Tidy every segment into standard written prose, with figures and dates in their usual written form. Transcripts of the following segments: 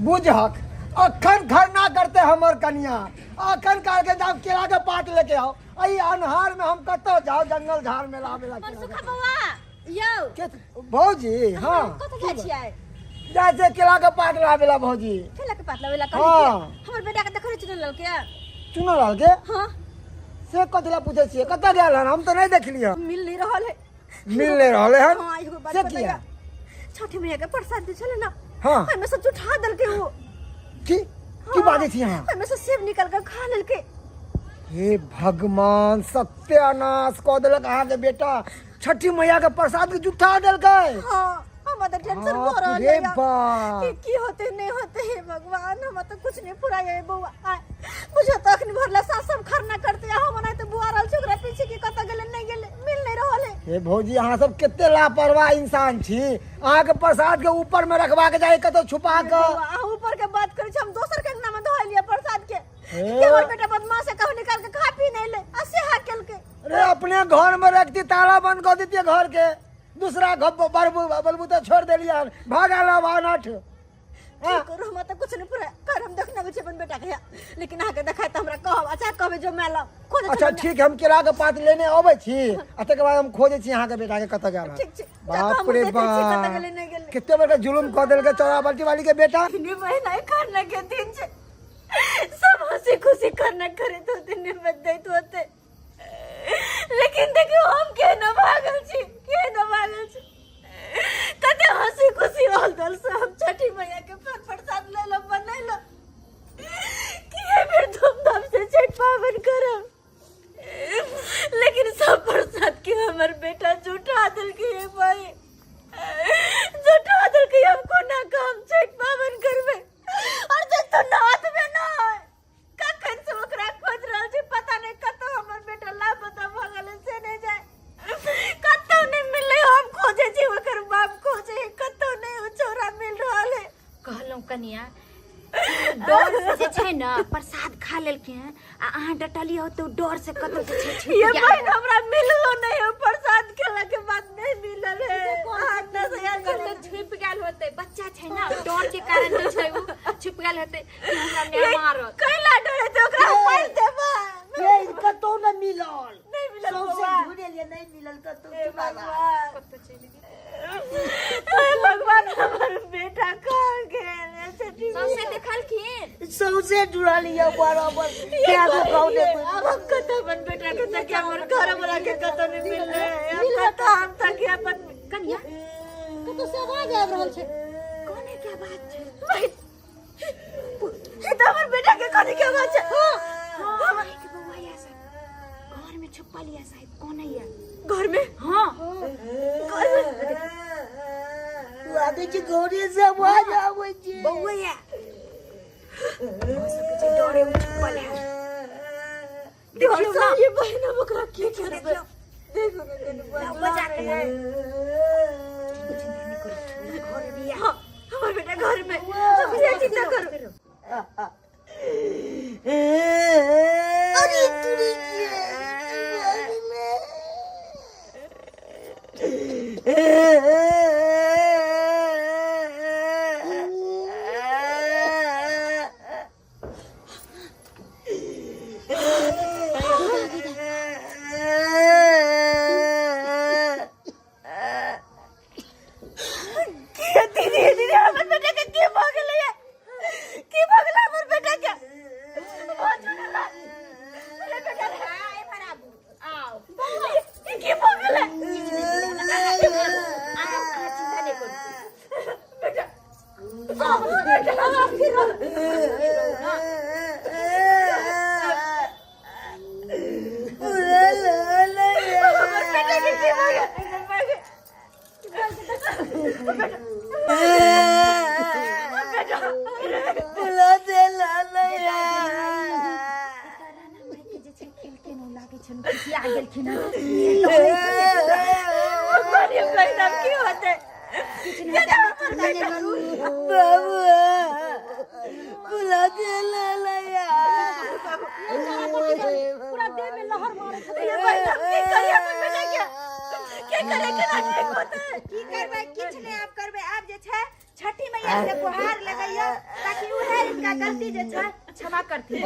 बुझहक अखन खरना करते हमर कनिया, अखन कहलकै जाओ केला के पात लेके आओ। एहि अन्हार में हम कतऽ जाओ जंगल झाड़ में लाबे ला केला के मनसुखा बौआ यौ। के भौजी? हाँ। कतऽ जाइ छियै? जाइ छियै केला के पात लाबे ला भौजी। केला के पात लाबे ला? हाँ। कहली हमर बेटा के देखले चुनल लाल के? चुनल लाल के? हाँ। से कथी ला पूछै छियै? कतऽ गेल हन? हम तऽ नहि देखलियै हन। मिल नहीं रहल है। मिल नहीं रहल हन? हाँ, एगो बात से बताइए। किया? छठी मैया के प्रसाद जे छलै ना, हाँ। ओहिमे से जुठा देलकै ओ। की की बाजै छी अहाँ? ओहिमे से सेब निकाल के खा लेलकै। हे भगवान, सत्यानाश कऽ देलक अहाँके बेटा, छठी मैया के प्रसाद के जुठा देलकै। हाँ, हमरा तऽ टेंशन भऽ बाप रहल रे है बाप। कि की होते नहीं होते। हे भगवान, हमरा तऽ कुछ नहीं फुराय है बौआ। आय बुझो तऽ अखन भरला सास सब खरना करते, आ हम ओनाहिते बुआ रहल छी ओकरा पीछे कि कतऽ गेलै नहीं गेलै, मिल नहीं रहल है। हे भौजी, अहाँ सब कते लापरवाह इंसान छी। अहाँके प्रसाद के ऊपर में रखबा के चाही कतौ छुपा के। बौआ, अहाँ ऊपर के बात करै छी, हम दोसर के अंगना में धोलियै प्रसाद के। हे। कि हमर बेटा बदमाश है, कहूँ निकाल के खा पी नहीं ले, आ सेहा केलकै। अरे अपने घर में रखती, ताला बंद कर देती घर के, दूसरा घर बलबू तो छोड़ देलियै, भागा ला नठ। की करू, हमरा तऽ कुछ नहीं पूरा कर। हम देखने आबै छी अपन बेटा के, लेकिन अहाँके देखाय तऽ हमरा कहब। अच्छा, कहबै जो मैं लाओ खोज। अच्छा ठीक है, हम केला के पात लेने अबै छी आ तकर बाद हम खोजै छी अहाँके बेटा के कतऽ गेल। ठीक छै। बाप रे कतऽ बाप, गेलै नहीं गेलै। कते बड़का जुलुम कऽ देलकै चौरा बाल्टी वाली के बेटा। तीन महीना खरना के दिन छै, सब हंसी खुशी खरना करैत होते, निमत दैत होते, लेकिन देखियौ हम केहन भागल छी, केहन भागल छी। कते हंसी खुशी रहल दल से हम छठी मैया के फल प्रसाद लेलहुँ, बनेलहुँ कि एहि बेर धूमधाम से छठ पाबनि करब, लेकिन सब प्रसाद के हमर बेटा जुटा देलकै। हे भाई, जुटा देलकै। हम कोना के हम छठ पाबनि करबै? और जे तो नाथ में ना कखन से ओकरा खोज रहल छी, पता नहीं कतौ हमर बेटा लापता भऽ गेलै से नहीं जाए, कतौ नहीं मिललै। हम खोजे छी, ओकर बाप खोजे, कतौ नहीं ओ छौड़ा मिल रहल है। कहलहुँ कनिया, डर से जे छै ने प्रसाद खा लेलखिन हँ, आ अहाँ डटलियै हो तऽ डर से कतौ जे छै छुपि ये गेल। बहन, हमरा मिललो नहीं हो, प्रसाद खेला के बाद नहीं मिलल है। अहाँ 10,000 कतौ छुपि गेल होतै, बच्चा छै ने, डर के कारण जे छै ओ छुपि गेल होतै कि हमरा माय मारत। कैला डरे छै? ओकरा हम मारि देबै। ये कतौ न मिलल। नहीं मिलल। सौंसे बौआ। ढूंढेलियै, नहीं मिलल कतौ। हे चुनाव। भगवान। कतौ चलि गेल। हे भगवान, हमर बेटा कहाँ गेल? छठी सौंसे देखलखिन? सौंसे ढूंढलियै बराबर, क्या गो कौने। आब हम कतऽ अपन बेटा के तक, हमर घर वाला के कतऽ नहीं मिललै। हम कतऽ हम तक अपन कनिया कतौ से आवाज आबि रहल छै? कोने के आवाज छै? भाई, ई तऽ हमर बेटा के कथी के आवाज छै? हाँ, के बौआ या साहब घर में छुपल या साहब, कौन है या घर में? हाँ। घर में लागै छै घरे से आवाज आबै छै। बौआ या हो सकै छै डरे उ छुपल है। देखियौ ना ये बहन, हम ओकरा की करबै? देखो ना कनी। बजा के लाउ। चिंता नहीं करू, घर में या। हाँ, हमर बेटा घर में, हम से चिंता करू। अरे तुरी के दीदी, दीदी, हमर बेटा के की भऽ गेलै? की भऽ गेलै हमर बेटा के? बहुत झूला। अरे बेटा रे, आओ। ई की भऽ गेलै? अहाँ अहाँ चिंता नहीं करू। बेटा, बेटा, हमर बेटा के की भऽ गेलै? राना माई के जे छै खेलके न लागै छनि, खिसिया गेलखिन हँ। भगवान, ये बहन, की होतै? किछु नहि हेतै, अहाँ चिंता नहि करू। पूरा देह में लहर मारै छै। ये बहन, की करिए अपन बेटा के? की करे, केना ठीक होतै? की करबै? किछु नहि आब करबै। आब जे छै छठी मैया से गुहार लगैयौ ताकि हिनका गलती जे छै क्षमा करथिन।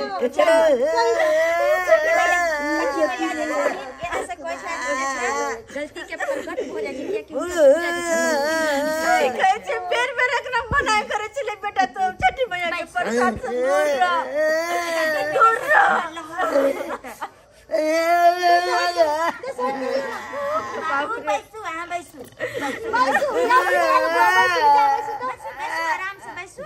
एना से कहै छै जे छै गलती के प्रकट हो जाइ छै, कियाकि हुनकर पूजा जे छै सही कहै छै, बेर बेर एकरा मना करै छलै बेटा, तो छठी मैया के प्रसाद से दूर रह, दूर रह। बाबू बैसू, अहाँ बैसू, बैसू, बैसू, बैसू, बैसू, बैसू, आराम से बैसू।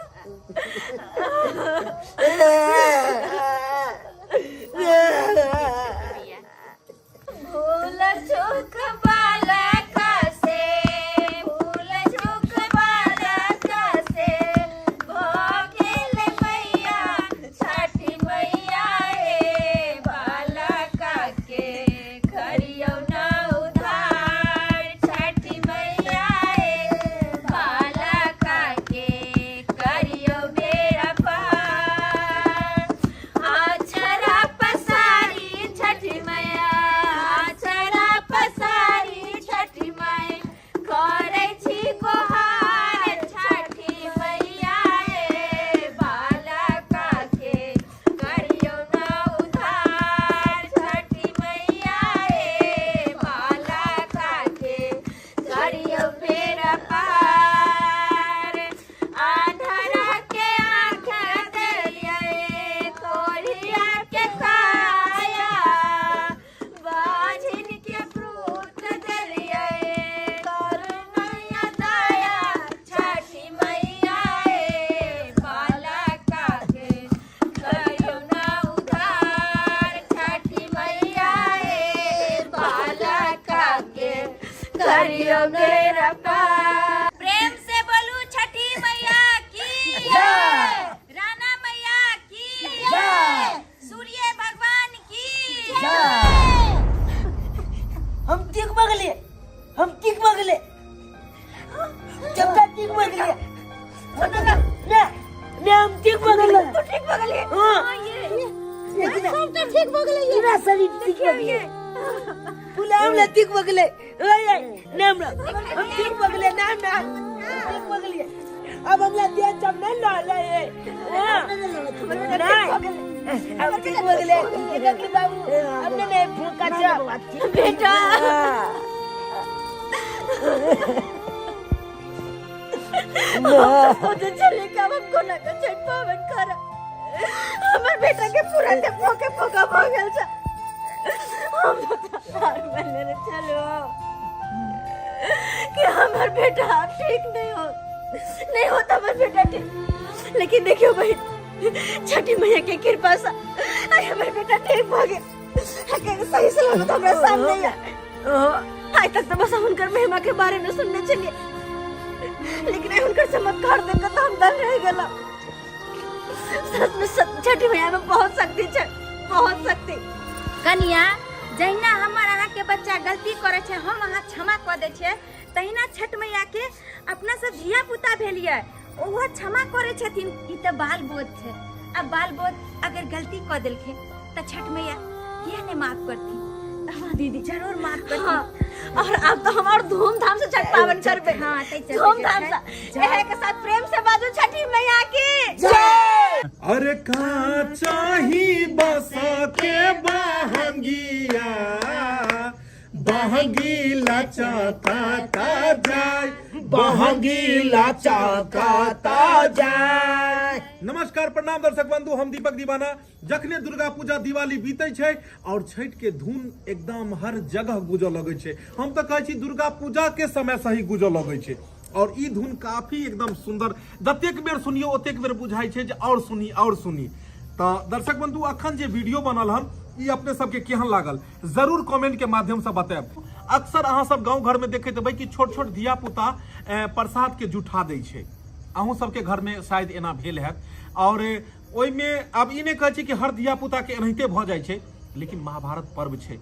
भूल चूक बालक से, भूल चूक बालक से भऽ गेल मैया छठी मैया हे, बालक के करियौ न उधार छठी मैया हे, बालक के करियौ बेड़ा पार। आचरा पसारी छठी मैया, आचरा पसारी छठी मैया, करै छी गोहार छठी मैया हे, बालक के करियौ न उधार छठी मैया हे, बालक के करियौ बेड़ा पार। आन्हरा के आँख देलियै, कोढ़िया के काया, बाझिन के प्रूत देलियै, करुणा दया छठी मैया हे, बालक के करियौ न उधार छठी मैया हे, बालक के करियौ बेड़ा पार। प्रेम से बोलू छठी मैया की जय, राणा मैया की जय, सूर्य भगवान की जय। हम ठीक बगले, हम ठीक बगले, जब ठीक बगले ने ने हम ठीक बगले। तू ठीक बगले? हाँ। सब तऽ ठीक भऽ गेलै। पूरा शरीर ठीक बगले, पूरा हमरा ठीक बगले। ओए ने हमरा हम ठीक बगले ना ना हम ठीक बगले। अब हमरा देह जब नहीं लड़ले है। हाँ नहीं, अब ठीक बगले। देखी बाबू, हमने नहीं फूका छ बेटा। हम तो सोचे छलियै कि अब हम कोना के छठि पाबनि करब, हमर बेटा के पूरा के फोके फोका भऽ गेल छै। हम तो हार मान लेने चलो कि हमर बेटा आब ठीक नहीं हो, नहीं होता हमर बेटा ठीक। लेकिन देखियो बहिन, छठी मैया के कृपा से आइ हमर बेटा ठीक भऽ गेल। सही सलामत हमरा सामने है। आइ तक तो बस हुनकर महिमा के बारे में सुनने छलियै, लेकिन आइ हुनकर चमत्कार देख के तो हम दंग रह गेलहुँ। सच में छठी मैया में बहुत शक्ति छै, बहुत शक्ति। कनिया, जहिना हमर अहाँके बच्चा गलती करै छै हम अहाँ क्षमा कऽ दै छियै, तहिना छठ मैया के अपना सब धिया पुता भेलियै, ओहो क्षमा करै छथिन। ई तऽ बाल बोध छै, आ बाल बोध अगर गलती कऽ देलखिन तऽ छठ मैया किया नहि माफ करथिन? हाँ दीदी, जरूर माफ करथिन। हाँ, और अब तो हम और धूमधाम से छठ पावन करबे। हाँ, तै चलते धूमधाम जे से छै, एहे के साथ प्रेम से बाजू छठी मैया की। अरे का चाही बसा के बहंगिया, बहंगीला चकाता जाय, बहंगीला चकाता जाय। नमस्कार, प्रणाम दर्शक बंधु, हम दीपक दीवाना। जखने दुर्गा पूजा दिवाली बीते छै और छठ के धुन एकदम हर जगह गुजऽ लगै छै। हम तऽ कहै छी दुर्गा पूजा के समय से ही गुजऽ लगै छै और ई धुन काफी एकदम सुंदर, जतेक बेर सुनियो ओतेक बेर बुझाइ छै जे और सुनी और सुनी। तऽ दर्शक बंधु, अखन जे वीडियो बनल हन ई अपने सबके केहन लागल जरूर कमेंट के माध्यम से बतायब। अक्सर अहाँ सब गाँव घर में देखैत हेबै कि छोट छोट धिया पुता प्रसाद के जुठा दै छै। अहूँ सबके घर में शायद एना भेल हैत। और ओहिमे आब ई नहि कहै छी कि हर धिया पुता के एनाहिते भऽ जाइ छै, लेकिन महाभारत पर्व छै,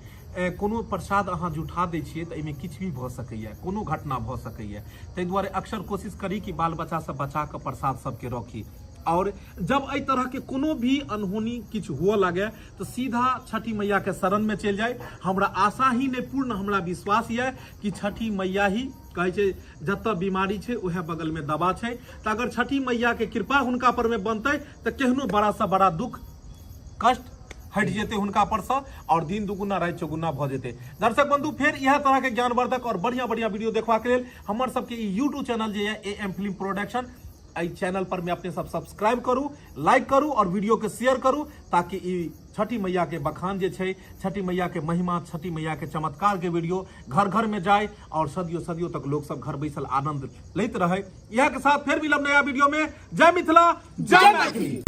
कोनो प्रसाद अहाँ जुठा दै छियै तऽ एहिमे किछु भी भऽ सकैए, कोनो घटना भऽ सकैए। ताहि दुआरे अक्सर कोशिश करी कि बाल बच्चा सब बचा कऽ प्रसाद सबके रखी। और जब एहि तरहके कोनो भी अनहोनी किछु हुअ लागे तऽ सीधा छठी मैयाके शरणमे चलि जाय। हमरा आशा ही नहि, पूर्ण हमरा विश्वास यऽ कि छठी मैया ही कहै छै जतऽ बीमारी छै उएह बगलमे दवा छै। तऽ अगर छठी मैयाके कृपा हुनका परमे बनतै तऽ केहनो बड़ासँ बड़ा दुख कष्ट हटि जेतै हुनका परसँ और दिन दुगुना राति चौगुना भऽ जेतै। दर्शक बंधु, फेर इएह तरहके ज्ञानवर्धक और बढ़िया बढ़िया वीडियो देखबाक लेल हमर सबके ई यूट्यूब चैनल जे यऽ ए एम फिल्म प्रोडक्शन, एहि चैनल पर में अपने सब सब्सक्राइब करू, लाइक करू और वीडियो के शेयर करू, ताकि ई छठी मैया के बखान जे छै, छठी मैया के महिमा, छठी मैया के चमत्कार के वीडियो घर घर में जाए और सदियों सदियों तक लोग सब घर बैसल आनंद लेते रहे। इएह के साथ फिर मिलब नया वीडियो में। जय मिथिला, जय मैथिली।